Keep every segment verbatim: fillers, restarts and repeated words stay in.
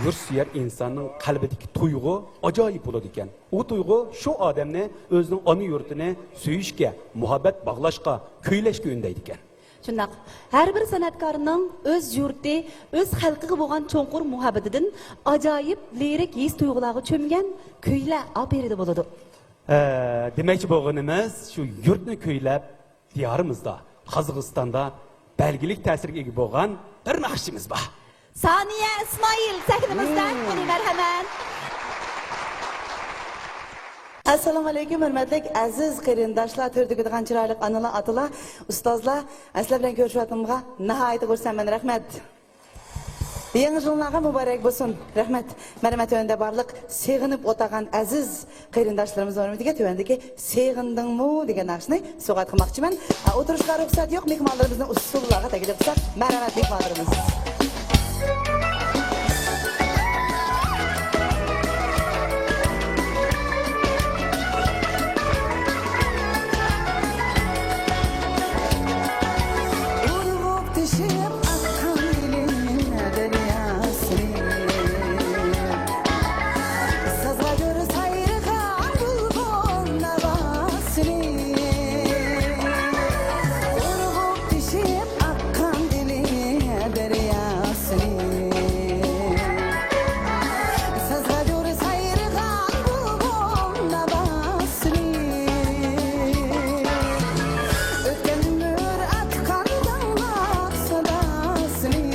يۇرت سۆيەر ئىنساننىڭ قەلبىدىكى تۇيغۇ ئاجايىپ بولىدىكەن. ئۇ تۇيغۇ شۇ ئادەمنى ئۆزىنىڭ ئانا يۇرتىنى سۆيۈشكە، مۇھەببەت باغلاشقا، كۈيلەشكە ئۈندەيدىكەن. شۇنداق، ھەر بىر سەنئەتكارنىڭ ئۆز يۇرتى، ئۆز خەلقىگە بولغان چوڭقۇر مۇھەببىتىدىن ئاجايىپ لىرىك ھېس-تۇيغۇلارغا چۆمگەن كۈيلەر ئاپىرىدە بولىدۇ. ئە، دېمەكچى بولغىنىمىز، شۇ يۇرتنى كۈيلەپ، دىيارىمىزدا، قازاقىستاندا بەلگىلىك تەسىرگە ئىگە بولغان بىر ناخشىچىمىز بار. سانىيە ئىسمائىل سەھنىمىزدە، مم. ئۇنى مەرھەمەت. ئەسسالامۇ ئەلەيكۇم، ھۆرمەتلىك ئەزىز قېرىنداشلار، تۆردە كۆرىدىغان چىرايلىق ئانىلار، ئاتىلار، ئۇستازلار، سىلەر بىلەن كۆرۈشۈۋاتقىنىمغا ناھايىتى خۇرسەنمەن، رەھمەت. يېڭى يىلىڭلارغا مۇبارەك بولسۇن، رەھمەت. مەرھەمەت، تۆۋەندە بارلىق سېغىنىپ ئولتۇرغان ئەزىز قېرىنداشلىرىمىزنىڭ ھۆرمىتىگە تۆۋەندىكى سېغىندىڭمۇ دېگەن ناخشىنى سوۋغات قىلماقچىمەن. ئا، ئولتۇرۇشقا رۇخسەت يوق، مېھمانلىرىمىزنى ئۇسسۇللارغا تەكلىپ قىلساق، مەرھەمەت مېھمانلىرىمىز. ئۇرغۇپ تېشىپ ئاققان ئىلى دەرياسى، سازغا گۈر سايرىغان بۇلبۇل ناۋاسى، ئۇرغۇپ تېشىپ ئاققان ئىلى دەرياسى، سازغا گۈر سايرىغان بۇلبۇل ناۋاسى. ئۆتكەن ئۆمۈر ئاتقان داڭلىق ساداسىنى،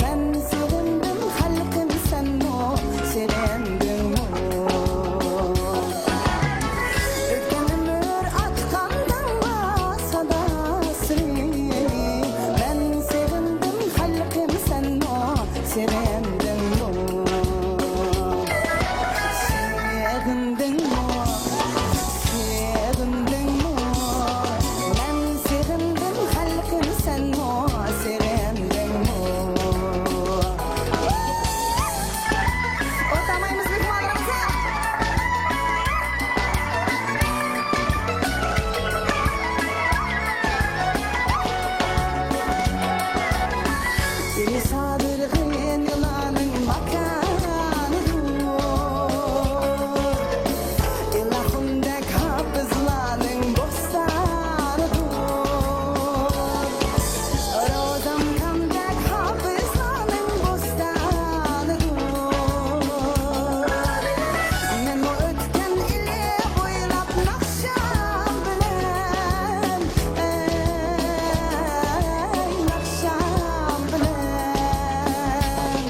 مەن سېغىندىم خەلقىم، سەنمۇ سېغىندىڭمۇ؟ ئۆتكەن ئۆمۈر ئاتقان داڭلىق ساداسىنى، مەن سېغىندىم خەلقىم، سەنمۇ سېغىندىڭمۇ؟ سېغىندىڭمۇ؟ سېغىندىڭمۇ؟ مەن سېغىندىم خەلقىم، سەنمۇ سېغىندىڭمۇ؟ ئولتۇرمايمىز مېھمانلىرىمىزغا. ئىلى سادىرغىن يىلانىڭ ماكانىدۇر، ئىلاھۇمدەك ھاپىزلارنىڭ بوستانىدۇر، روزامكامدەك ھاپىزلارنىڭ بوستانىدۇر. مەنمۇ ئۆتكەن ئىلى بويلاپ ناخشام بىلەن، ئەي ناخشام بىلەن،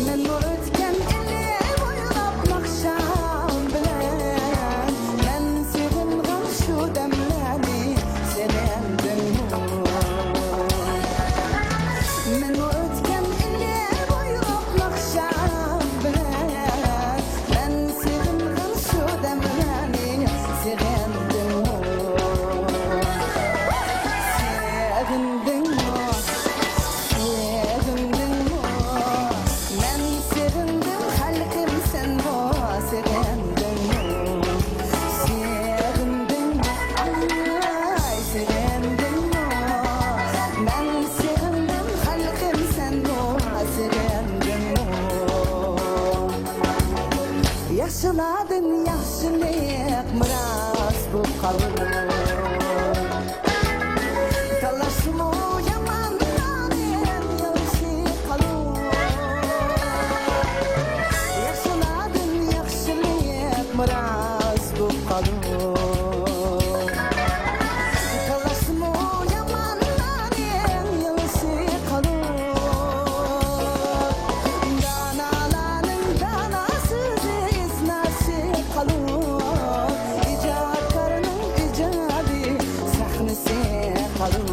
مەنمۇ ئۆتكەن ئىلى بويلاپ ناخشام بىلەن، مەن سېغىنغان شۇ دەملەرنى سېغىندىڭمۇ؟ مەنمۇ ئۆتكەن ئىلى بويلاپ ناخشام بىلەن، مەن سېغىنغان شۇ دەملەرنى سېغىندىڭمۇ؟ سېغىندىڭمۇ؟ سېغىندىڭمۇ؟ مەن سېغىندىم خەلقىم، سەنمۇ سېغىندىڭمۇ؟ سېغىندىڭمۇ؟ ئاي، سېغىندىڭمۇ؟ مەن سېغىندىم خەلقىم، سەنمۇ سېغىندىڭمۇ؟ ياخشىلاردىن ياخشىلىق مىراس بولۇپ قالىدۇ. تالاشمۇ يامانلارنىڭ يولى قالۇر. ياخشىلاردىن ياخشىلىق مىراس بولۇپ قالۇر. تالاشمۇ يامانلارنىڭ يولى قالۇر. دانالارنىڭ دانا سۆزى ئىزناسى قالۇر. ئىجادكارنىڭ ئىجادىي سەھنىسى قالۇر.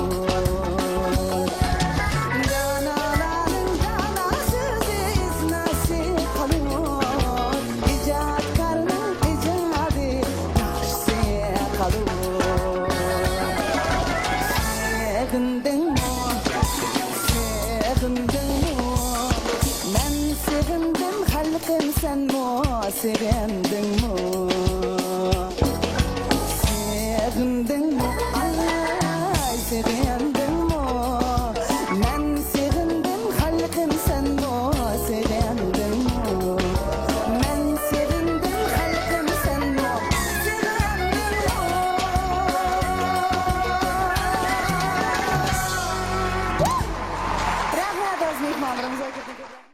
دانالارنىڭ دانا سۆزى ئىزناسى قالۇر. ئىجادكارنىڭ ئىجادىي ناخشىسى قالۇر. سېغىندىڭمۇ؟ سېغىندىڭمۇ؟ مەن سېغىندىم خەلقىم، سەنمۇ سېغىندىڭمۇ؟ سېغىندىڭمۇ؟ ئاي، سېغىندىڭمۇ؟ مەن سېغىندىم خەلقىم، سەنمۇ رامزان كۆپتىن كۆپ